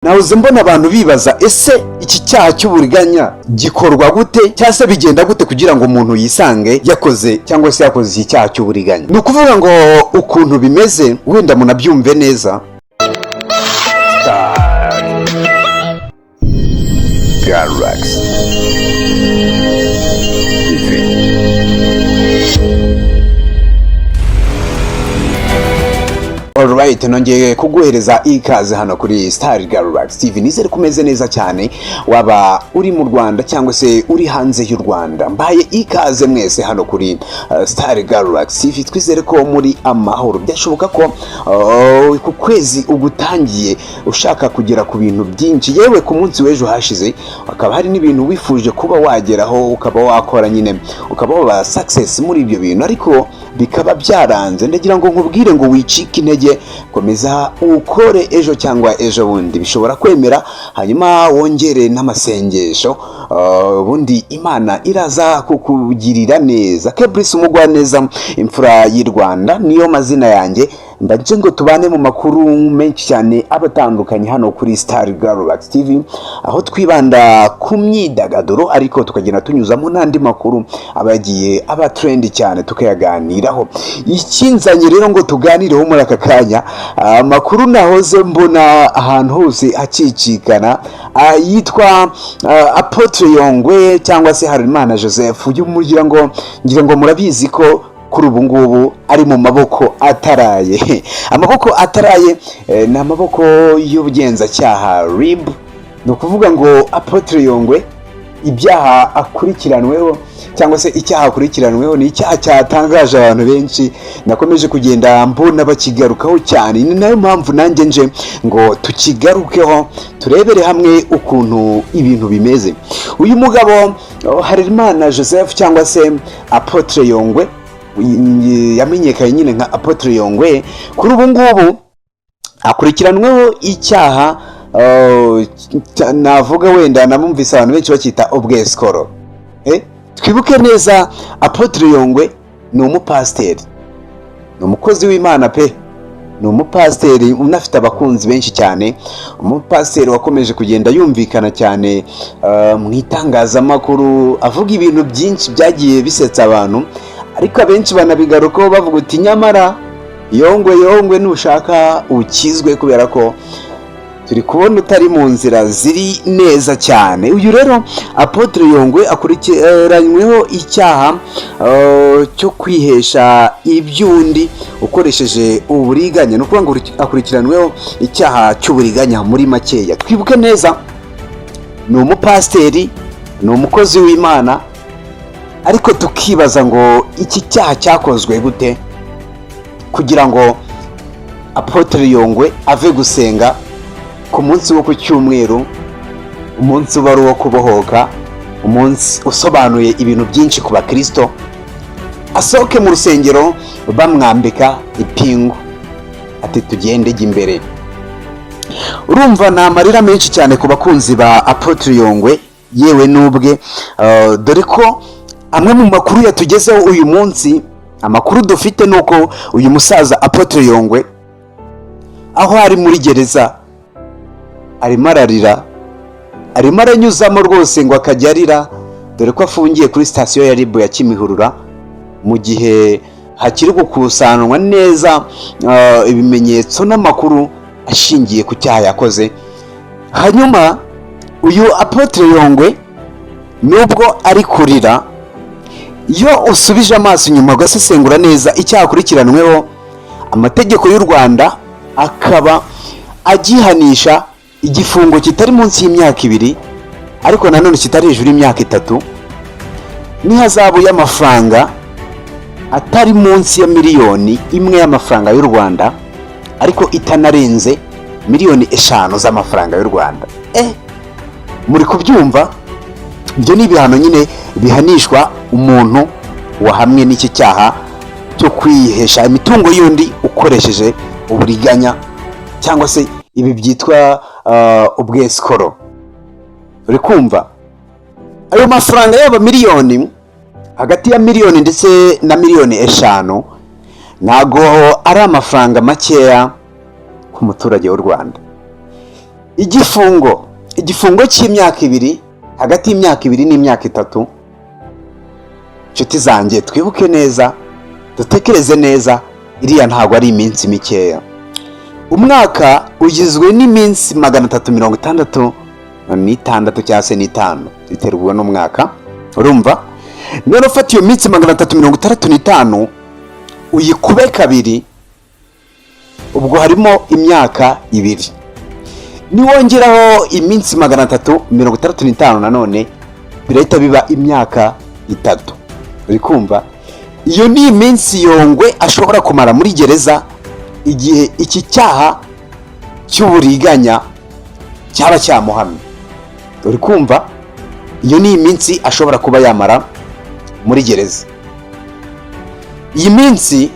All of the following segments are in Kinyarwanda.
Nahoze mbona abantu bibaza: ese iki cyaha cy'uburiganya gikorwa gute, cyangwa se bigenda gute kugira ngo umuntu yisange yakoze cyangwa se yakoze iki cyaha cy'uburiganya? Ni ukuvuga ngo ukuntu bimeze, wenda munabyumve neza. Star Galaxy TV. Alright, nongeye kuguhereza ikaze hano kuri Star Galaxy TV. Nizere ko umeze neza cyane, waba uri mu Rwanda cyangwa se uri hanze y'u Rwanda. Mbaye ikaze mwese hano kuri Star Galaxy TV. Twizere ko muri amahoro. Byashoboka ko ku kwezi ugutangiye ushaka kugera ku bintu byinshi, yewe ku munsi w'ejo hashize hakaba hari n'ibintu wifuje kuba wageraho, ukaba wakora nyine, ukaba waba success muri ibyo bintu, ariko bikaba byaranze. Ndagira ngo nkubwire ngo wicike intege, komeza ukore, ejo cyangwa ejo bundi bishobora kwemera. Hanyuma wongere n'amasengesho, ubundi Imana iraza kukugirira neza. Kebrisi Umugwaneza, imfura y'i Rwanda, niyo mazina yanjye. Mbaje ngo tubane mu makuru menshi cyane aba atandukanye hano kuri Star Galaxy TV, aho twibanda ku myidagaduro, ariko tukagenda tunyuzamo n'andi makuru aba yagiye aba trend cyane, tukayaganiraho. Ikinzanye rero ngo tuganireho muri aka kanya, amakuru nahoze mbona ahantu hose akicikana, yitwa Apotre Yongwe cyangwa se Harerimana Joseph. Uyu mugira ngo, ngira ngo murabizi ko kuri ubu ngubu ari mu maboko ataraye. Amaboko ataraye ni amaboko y'ubugenzacyaha RIB. Ni ukuvuga ngo Apotre Yongwe, ibyaha akurikiranweho cyangwa se icyaha akurikiranweho ni icyaha cyatangaje abantu benshi, nakomeje kugenda mbona bakigarukaho cyane. Ni nayo mpamvu nanjye nje ngo tukigarukeho, turebere hamwe ukuntu ibintu bimeze. Uyu mugabo, oh, Harerimana Joseph cyangwa se Apotre Yongwe, yamenyekanye nyine nka Apotre Yongwe, kuri ubu ngubu akurikiranweho icyaha, navuga wenda namumvise abantu benshi bacyita ubwesikoro. Twibuke neza, Apotre Yongwe ni umupasiteri, ni umukozi w'Imana pe, ni umupasiteri unafite abakunzi benshi cyane, umupasiteri wakomeje kugenda yumvikana cyane mu itangazamakuru, avuga ibintu byinshi byagiye bisetsa abantu, ariko abenshi banabigarukaho bavuga uti: "Nyamara Yongwe, Yongwe, nushaka ukizwe, kubera ko turi kubona utari mu nzira ziri neza cyane." Uyu rero Apotre Yongwe akurikiranyweho icyaha cyo kwihesha iby'undi ukoresheje uburiganya. Ni ukuvuga ngo akurikiranweho icyaha cy'uburiganya muri makeya. Twibuke neza, ni umupasiteri, ni umukozi w'Imana, ariko tukibaza ngo iki cyaha cyakozwe gute kugira ngo Apotre Yongwe ave gusenga ku munsi wo ku cyumweru, umunsi uba ari uwo kubohoka, umunsi usobanuye ibintu byinshi ku bakirisito, asohoke mu rusengero bamwambika ipingu, ati: "Tugende, jya imbere"? Urumva ni amarira menshi cyane ku bakunzi ba Apotre Yongwe, yewe n'ubwe, dore ko amwe mu makuru yatugezeho uyu munsi, amakuru dufite ni uko uyu musaza Apotre Yongwe, aho ari muri gereza, arimo ararira, arimo aranyuzamo rwose ngo akajya arira, dore ko afungiye kuri sitasiyo ya RIB ya Kimihurura mu gihe hakiri gukusanwa neza ibimenyetso n'amakuru ashingiye ku cyaha yakoze. Hanyuma uyu Apotre Yongwe, nubwo ari kurira, iyo usubije amaso inyuma ugasesengura neza icyaha akurikiranweho, amategeko y'u Rwanda akaba agihanisha igifungo kitari munsi y'imyaka 2, ariko nanone kitari hejuru y'imyaka 3, n'ihazabu y'amafaranga atari munsi ya miliyoni 1 y'amafaranga y'u Rwanda, ariko itanarenze miliyoni 5 z'amafaranga y'u Rwanda. Muri kubyumva? Ibyo ni ibihano nyine bihanishwa umuntu wahamwe n'iki cyaha cyo kwihesha imitungo y'undi ukoresheje uburiganya, cyangwa se ibi byitwa ubwesikoro. Uri kumva ayo mafaranga yaba miliyoni, hagati ya miliyoni ndetse na miliyoni 5, ntago ari amafaranga makeya ku muturage w'u Rwanda. Igifungo cy'imyaka 2, hagati y'imyaka 2 n'imyaka 3. Inshuti zanjye, twibuke neza, dutekereze neza, iriya ntabwo ari iminsi mikeya. Umwaka ugizwe n'iminsi 366 cyangwa se n'itanu, biterwa n'umwaka. Urumva none ufata iyo minsi 365 uyikube kabiri, ubwo harimo imyaka 2. Niwongeraho iminsi 365 nanone, birahita biba imyaka 3. Uri kumva, iyo ni iminsi Yongwe ashobora kumara muri gereza igihe iki cyaha cy'uburiganya cyaba cyamuhamye. Uri kumva, iyo ni iminsi ashobora kuba yamara muri gereza. Iyi minsi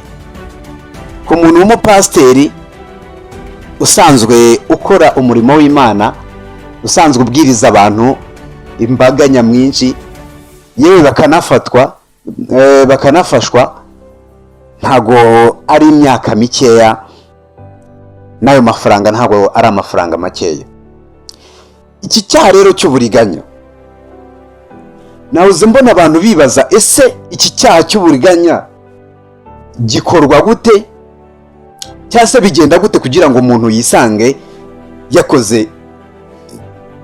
ku muntu w'umupasiteri usanzwe ukora umurimo w'Imana, usanzwe ubwiriza abantu, imbaga nyamwinshi, yewe bakanafatwa, bakanafashwa, ntago ari imyaka mikeya, n'ayo mafaranga ntabwo ari amafaranga makeya. Iki cyaha rero cy'uburiganya, nahoze mbona abantu bibaza: ese iki cyaha cy'uburiganya gikorwa gute, cyangwa se bigenda gute kugira ngo umuntu yisange yakoze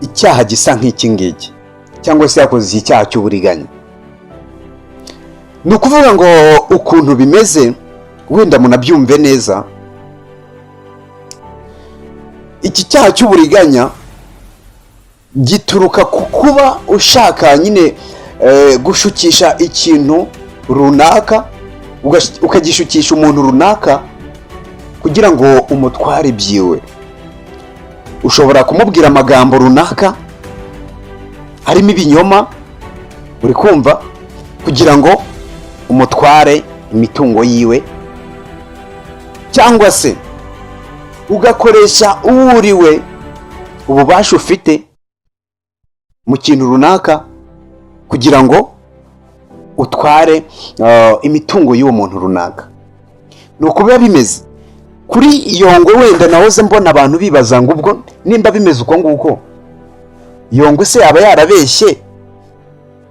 icyaha gisa nk'iki ngiki, cyangwa se yakoze iki cyaha cy'uburiganya? Ni ukuvuga ngo ukuntu bimeze, wenda munabyumve neza, iki cyaha cy'uburiganya gituruka ku kuba ushaka nyine gushukisha ikintu runaka, ukagishukisha umuntu runaka kugira ngo umutware ibyiwe. Ushobora kumubwira amagambo runaka harimo ibinyoma, uri kumva, kugira ngo umutware imitungo yiwe, cyangwa se ugakoresha uwo uriwe, ububasha ufite mu kintu runaka, kugira ngo utware imitungo y'uwo muntu runaka. Ni uko biba bimeze kuri Yongwe. Wenda nahoze mbona abantu bibaza ngo ubwo nimba bimeze uko nguko, Yongwe se yaba yarabeshye,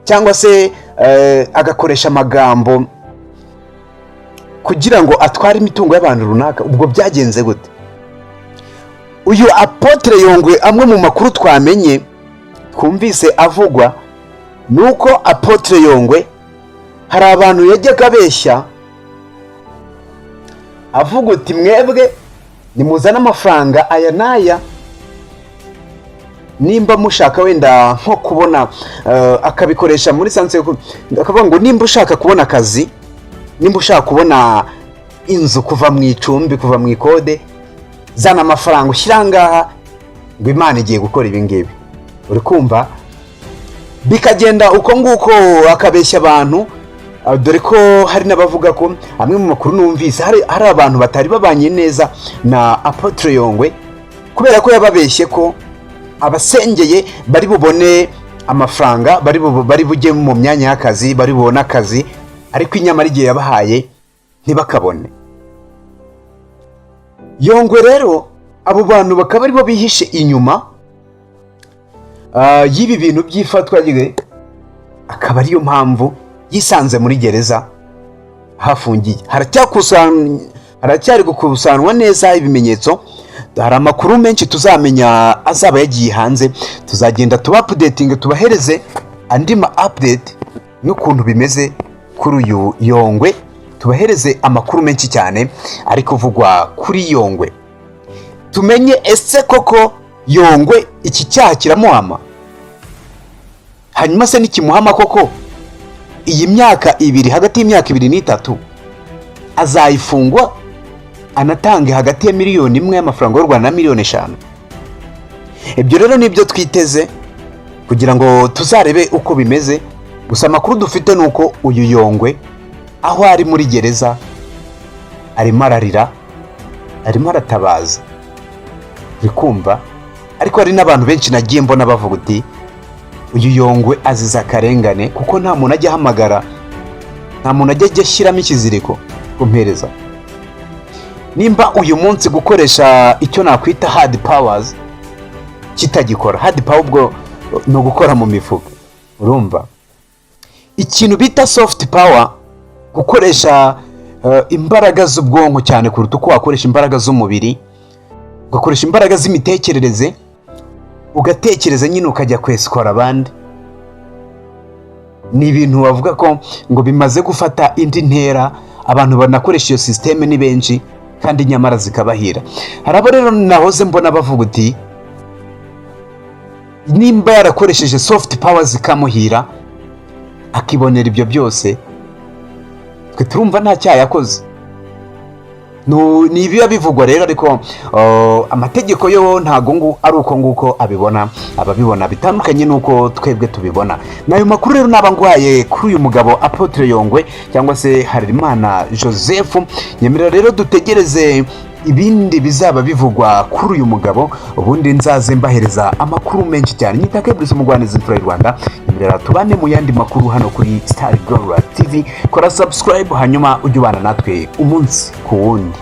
cyangwa se agakoresha amagambo kugira ngo atware imitungo y'abantu runaka, ubwo byagenze gute? Uyu apôtre Yongwe, amwe mu makuru twamenye, twumvise avugwa, ni uko apôtre Yongwe hari abantu yajyaga abeshya, avuga uti: "Mwebwe nimuzane amafaranga aya n'aya nimba mushaka wenda nko kubona," akabikoresha muri sens akavuga ngo nimba ushaka kubona akazi, nimba ushaka kubona inzu, kuva mu icumbi, kuva mu ikode, zana amafaranga ushyira aha ngaha, ngo Imana igiye gukora ibi ngibi. Uri kumva, bikagenda uko nguko, akabeshya abantu. Dore ko hari n'abavuga ko, amwe mu makuru numvise, hari abantu batari babanye neza na apôtre Yongwe kubera ko yababeshye ko abasengeye bari bubone amafaranga, bari bujye mu myanya y'akazi, bari bubone akazi, ariko inyamara igihe yabahaye ntibakabone. Yongwe rero, abo bantu bakaba aribo bihishe inyuma y'ibi bintu by'ifatwa rye, akaba ariyo mpamvu yisanze muri gereza hafungiye. Haracyari gukusanwa neza ibimenyetso. Hari amakuru menshi tuzamenya azaba yagiye hanze, tuzagenda tuba updating, tubahereze andi ma update n'ukuntu bimeze kuri uyu Yongwe, tubahereze amakuru menshi cyane ari kuvugwa kuri Yongwe, tumenye ese koko Yongwe iki cyaha kiramuhama? Hanyuma se nikimuhama koko, iyi myaka 2, hagati y'imyaka 2 n'itatu azayifungwa, anatange hagati ya miliyoni 1 y'amafaranga y'u Rwanda na miliyoni 5? Ibyo rero nibyo twiteze kugira ngo tuzarebe uko bimeze. Gusa amakuru dufite ni uko uyu Yongwe aho ari muri gereza arimo ararira, arimo aratabaza, uri kumva. Ariko hari n'abantu benshi nagiye mbona bavuga uti: "Uyu Yongwe azize akarengane, kuko nta muntu ajya ahamagara, nta muntu ajya ashyiramo ikiziriko kumpereza." Nimba uyu munsi gukoresha icyo nakwita hard powers Kitagikora hard power, ubwo ni ugukora mu mifuka. Urumva ikintu bita soft power, gukoresha imbaraga z'ubwonko cyane kuruta uko wakoresha imbaraga z'umubiri, ugakoresha imbaraga z'imitekerereze, ugatekereza nyine ukajya kwesikora abandi, ni ibintu bavuga ko ngo bimaze gufata indi ntera. Abantu banakoresha iyo système ni benshi, kandi nyamara zikabahira. Hari abo rero nahoze mbona bavuga uti: "Nimba yarakoresheje soft power zikamuhira, akibonera ibyo byose, twe turumva nta cyaha yakoze." Ni ibiba bivugwa rero, ariko amategeko yo ntago ngo ari uko nguko abibona. Ababibona bitandukanye n'uko twebwe tubibona. N'ayo makuru rero naba ngwaye kuri uyu mugabo Apôtre Yongwe cyangwa se Harerimana Joseph. Nyemerera rero dutegereze ibindi bizaba bivugwa kuri uyu mugabo, ubundi nzaze mbahereza amakuru menshi cyane. Nyita Keburise Umugwaneza, imfura y'u Rwanda. Nyemerera tubane mu yandi makuru hano kuri Star Gloria TV. Kora subscribe, hanyuma ujye ubana natwe umunsi ku wundi.